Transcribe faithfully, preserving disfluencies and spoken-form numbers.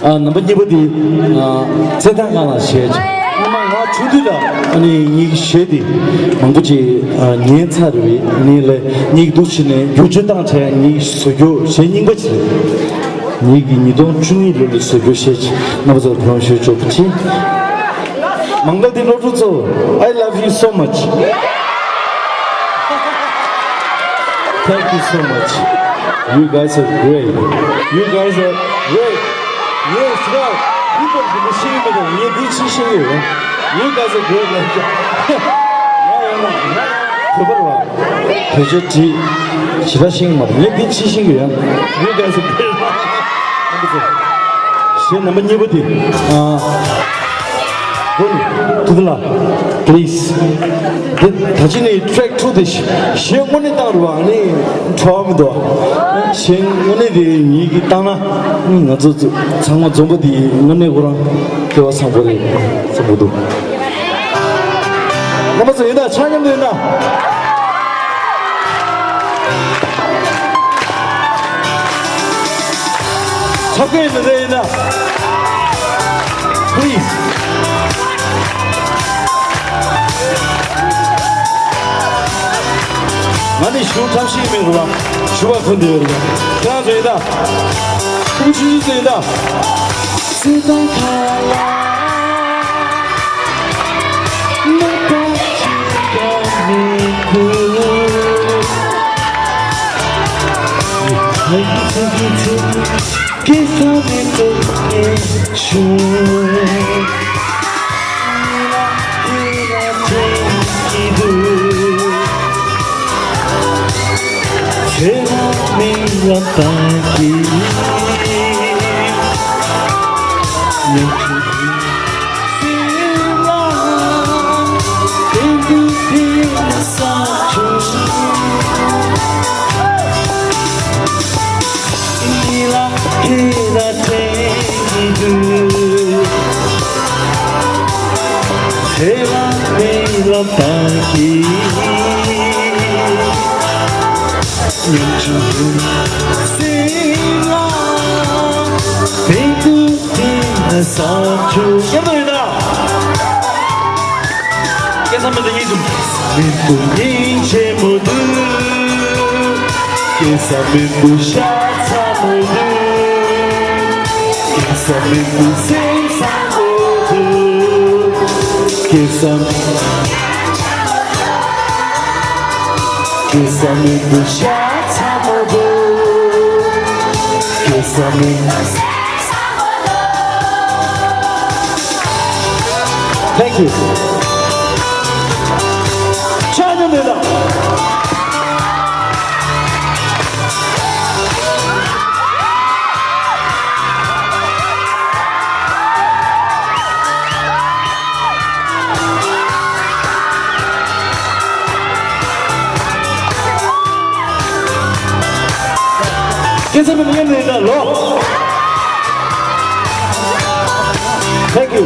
ཨ། རྣམ་པ་གཉིས་པ་དེ། ཨ། རྩེད་ཐང་སྒང་ལ་གཞས་ཅིག་སྔོན་མ་ང་ཆུང་དུས་ལ་ཨ་ནི་ངེད་ཀྱི་གཞས་དེ་མང་པོ་ཅིག་ཨ། ཉན་ཚར་བས། ཨ་ནི་ལས་ངེད་ཀྱི་འདུག་བྱས་ནས་བསྒྱུར་བཅོས་བཏང་བྱས། ངེད་ཀྱི་བཟོ་བསྒྱུར་གཞས་རྙིང་པ་ཅིག་རེད། ངེད་ཀྱི་ཉིས་སྟོང་བཅུ་གཉིས་ལོ་ལ་བཟོ་བསྒྱུར་གཞས་ཅིག་རྣམ་པ་ཚོར་ཕུལ་བ་ཞུ་ཆོག་པ་ཅིག་མང་གལ་ཏེ་སློབ་ཕྲུག་ཚོ། I love you so much. Thank you so much. You guys are great. You guys are great. Yes, right. People from the city, ངས་འདི་ཅིག་ཤེས་ཀྱི་ཡོད། You guys are great. ཡ་ཡ་ན་ཡ་བོད་པ་རེད་བ། བོད་ཆས་བྲིས། ཞེ་དྲག་ཤེས་ཀྱི་མ་རེད། ངས་འདི་ཅིག་ཤེས་ཀྱི་ཡོད། You guys are great. གཞས་རྣམ་པ་གཉིས་པ་དེ། ཨ། ཀུན། ཐུགས་ལ། Please. འདི་ད་ཅི་ནས་track two དེ་གཞས་དངོས་གནས་བཏང་རུ་བ་ནི་ཁྲོ་བ་མི་འདུག་གཞས་དངོས་གནས་དེ་ངེད་ཀྱིས་བཏང་ན་ང་ཚོ་ཚང་མ་འཛོམས་པ་དེ་དངོས་གནས་ཁོ་རང་སྐལ་བ་བཟང་པོ་རེད་བསམ་གྱི་འདུག་རྣམ་པ་ཚོ་ཡིན་ན་ཆ་མཉམ་དུ་ཡིན་ན། ཆབ་ཀའི་ནི་རེད་ན། Please. ང་ནི་གཞུང་ཐམས་ཅད་མེད་རུ་བ། ཞུ་བ་ཁོ་འདི་ཡོད་རུ་བ། ཁྱེད་རང་ཚོ་ཡིན་ད། ཁུ་ཆུ་ཆུ་ཚོ་ཡིན་ད། སྲིད་དང་ཁ་ལ། མེད་པ་ཅི་ཡང་མི་འདུག་ཧ་ཡི་ཚ་གི་ཚེ། སྐྱེ་ས་མེད་པའི་ངེས་ཤེས། ཚེ་རབས་མི་ལ་བརྟག་གི། ཉམ་ཆུང་གི་སེམས་ལ་དེ་འདུག་དེ་ལ་བསམ་བྱུང་། ཉི་ལ་ཧེ་ལ་དྲན་གྱི་འདུག་ཚེ་རབས་མི་ལ་བརྟག་གི། ཉམ་ཆུང་སེམས་ལ་དེ་འདུག་དེ་ལ་བསམ་བྱུང་། མཉམ་དུ་ཡིན་ད། སྐལ་བཟང་མི་འདུག་སྙིང་རྗེ། མི་འདུག་སྙིང་རྗེ་མོ་འདུག་སྐལ་བཟང་མི་འདུག་ཤ་ཚ་མོ་འདུག་སྐལ་བཟང་མི་འདུག་སེམས་ཚ་མོ་འདུག་སྐལ་བཟང་། སྐལ་བཟང་མི་འདུག་ཤ་ཚ་མོ་འདུག་སྐལ་བཟང་མི། Thank you. ཆ་མཉམ་དུ་ཡིན་ད། སྐལ་བཟང་མི་མཉམ་དུ་ཡིན་ད་ལོ། Thank you.